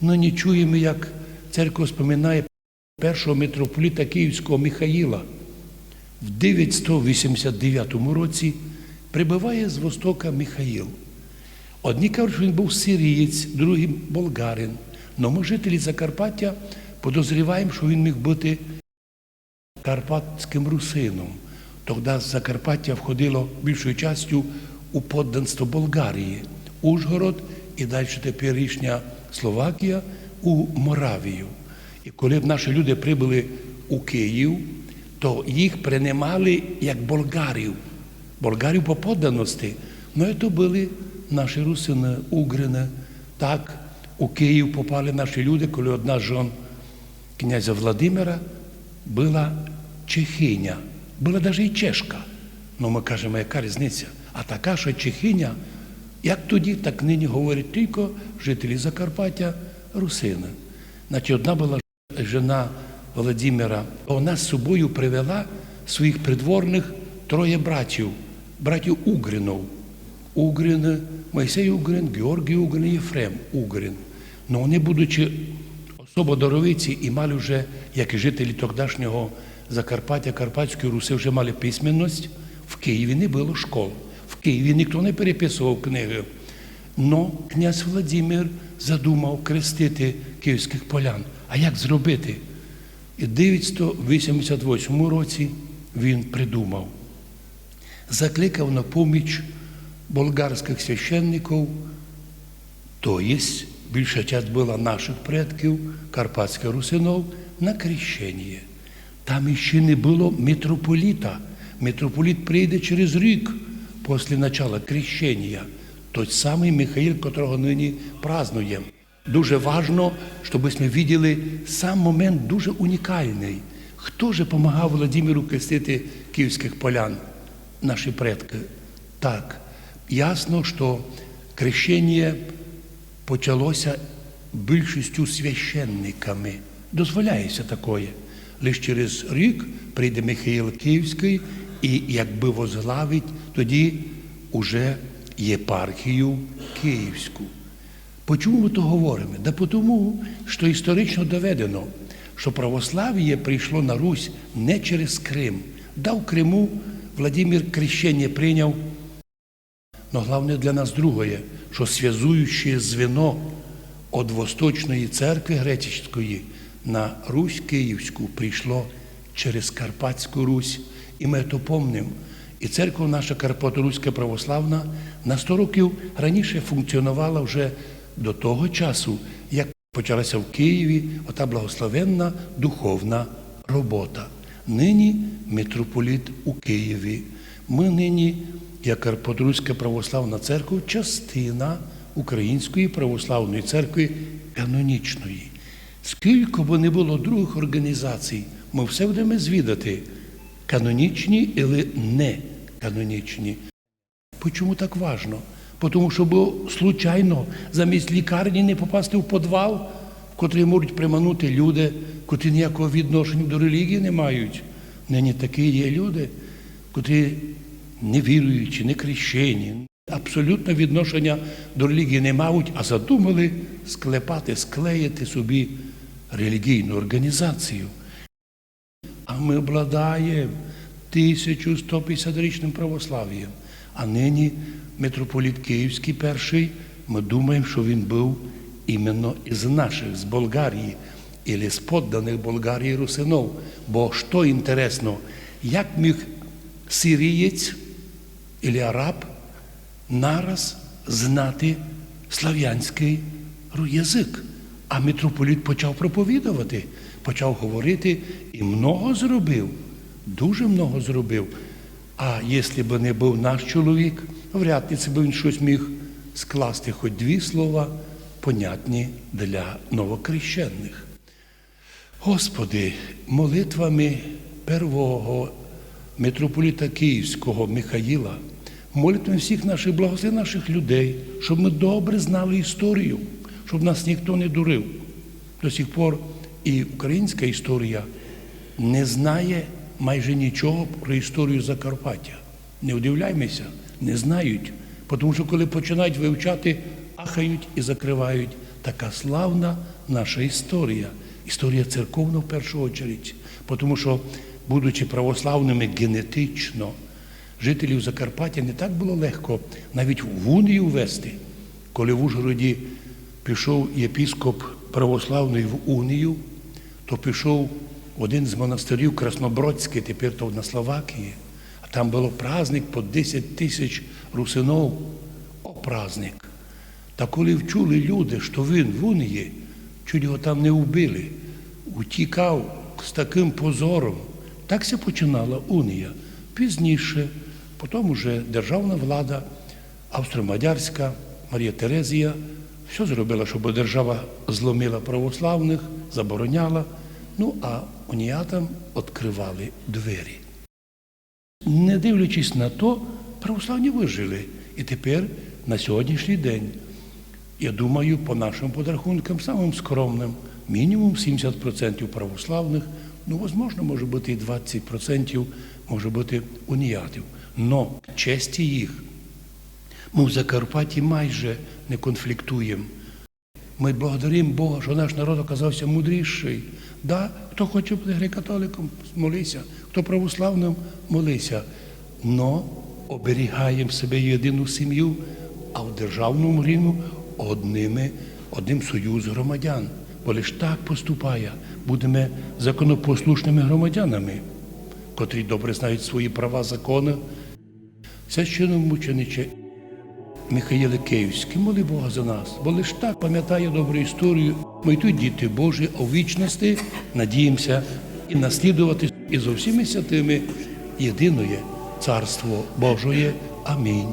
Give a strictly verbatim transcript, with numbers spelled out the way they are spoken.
Нині чуєме, як церква споминає першого митрополита київського Михаїла. В девятсто вісімдесят девятому році прибыває з востока Михаїл. Одні кажуть, що він був сирієць, другі болгарин. Но мы, жителі Закарпаття, подозріваєме, що він міг быти карпатськым русином. Тогда Закарпаття входило більшою частю у подданство Болгарії, Ужгород і дальше теперішня Словакія у Моравію. І коли наші люди прибыли у Київ, то їх принимали як болгарів, болгарів по подданости. Но і то были наші русины, угрины. Так у Київ попали наші люди, коли одна з жон князя Владимира была чехиня, была даже і чешка. Но мы кажеме, яка різниця? А така, што чехиня, як тоді, так нині говорять тілько жителі Закарпаття, русины. Значить, одна была жона Владимира, она з собою привела своїх придворных троє братів, братів Угринов. Угрин, Моїсей Угрин, Георгій Угрин, Єфрем Угрин. Но они, будучи особо даровиті і мали вже, як і жителі тогдашнього Закарпаття, Карпатської Руси, вже мали письменность, в Києві не было школ. В Києві ніхто не переписовав книгы. Но князь Владимир задумав крестити київськых полян. А як зробити? І в девятсто вісімдесят восьмому році він придумав. Закликав на поміч болгарськых священників, то єсть більша часть была нашых предків, карпатськых русинов, на крещеніє. Там іщи не было митрополита. Митрополит прийде через рік після начала крещенія. Тот самый Михаїл, котрого нині празднуєме. Дуже важно, щоб мы виділи сам момент дуже унікалный. Хто же помагав Владимиру крестити київськых полян? Наші предкы. Так, ясно, што крещеніє почалося більшістю священниками. Дозволяє ся такоє. Лиш через рік прийде Михаїл Київськый і якбы возглавить тоді уже єпархію київську. Почому мы то говориме? Да потому, што історично доведено, што православіє прийшло на Русь не через Крым. Да, в Криму Владимир крещеніє прийняв, но главне для нас другоє, што связуюче звено од Восточної церкви греческої на Русь київську прийшло через Карпатську Русь, і мы то помним. І церква наша Карпаторуська православна на сто років раніше функціонувала вже до того часу, як почалася в Києві ота благословенна духовна робота. Нині митрополит у Києві. Мы нині, як Карпаторуська православна церква, частина Української православної церкви канонічної. Скілько бы не было другых орґанізацій, мы все будеме звідати, канонічні или не канонічні. Почому так важно? Потому, щоб случайно замість лікарні не попасти в подвал, в котрый можуть приманути люди, котрі ніякого відношення до релігії не мають. Нині такі є люди, котрі не віруючі, не крещені, абсолютно відношення до релігії не мають, а задумали склепати, склеїти собі релігійну орґанізацію. А мы обладаєме тисячу сто пятдесятирічным православієм. А нині митрополит Київськый першый, мы думаєме, што він быв іменно із нашых, з Болгарії, или з подданых Болгарії русинов. Бо што інтересно, як міг сирієць или араб нараз знати славянськый ру-, язык. А митрополит почав проповідовати, почав говорити і много зробив, дуже много зробив. А єсли бы не быв наш чоловік, вряд ли ци бы він штось міг скласти, хоть дві слова, понятні для новокрещеных. Господи, молитвами первого митрополита Київського Михаїла, молитвами всіх наших, благослови наших людей, щоб мы добре знали історію, щоб нас ніхто не дурив. До сих пор і українська історія не знає майже нічого про історію Закарпаття. Не удивляйме ся, не знають, потому што коли починають вивчати, ахають і закривають Така славна наша історія, історія церковна в першу очередь, тому що, будучи православними генетично, жителів Закарпаття не так було легко навіть в унію ввести. Коли в Ужгороді пішов єпископ православний в унію, то пішов в один з монастирів Краснобродський, тепер то на Словакії, а там було праздник по десять тисяч русинов. О, праздник! Та коли вчули люди, що він в унії, чуть його там не вбили, утікав з таким позором. Так ся починала унія. Пізніше, потім уже державна влада австро-мадярська, Марія Терезія, все зробила, щоб держава зломила православних, забороняла. Ну, а уніятам відкривали двері. Не дивлячись на то, православні вижили. І тепер, на сьогоднішній день, я думаю, по нашим подрахункам, самим скромним, мінімум сімдесят процентів православних, ну, возможно, може бути і двадцять процентів може бути уніятів. Но к честі їх, ми в Закарпатті майже не конфліктуємо. Ми благодаримо Бога, що наш народ оказався мудріший. Да, хто хоче бути греко-католиком, молися, хто православним, молися. Но оберігаємо себе єдину сім'ю, а в державному рівні одними, одним союз громадян. Бо лиш так поступає, будемо законопослушними громадянами, котрі добре знають свої права, закони. Священномучениче Михаїле Київський, моли Бога за нас, бо лиш так пам'ятає добру історію. Ми тут діти Божі, а у вічності надіємося і наслідувати і зо всіми святими єдиноє Царство Божоє. Амінь.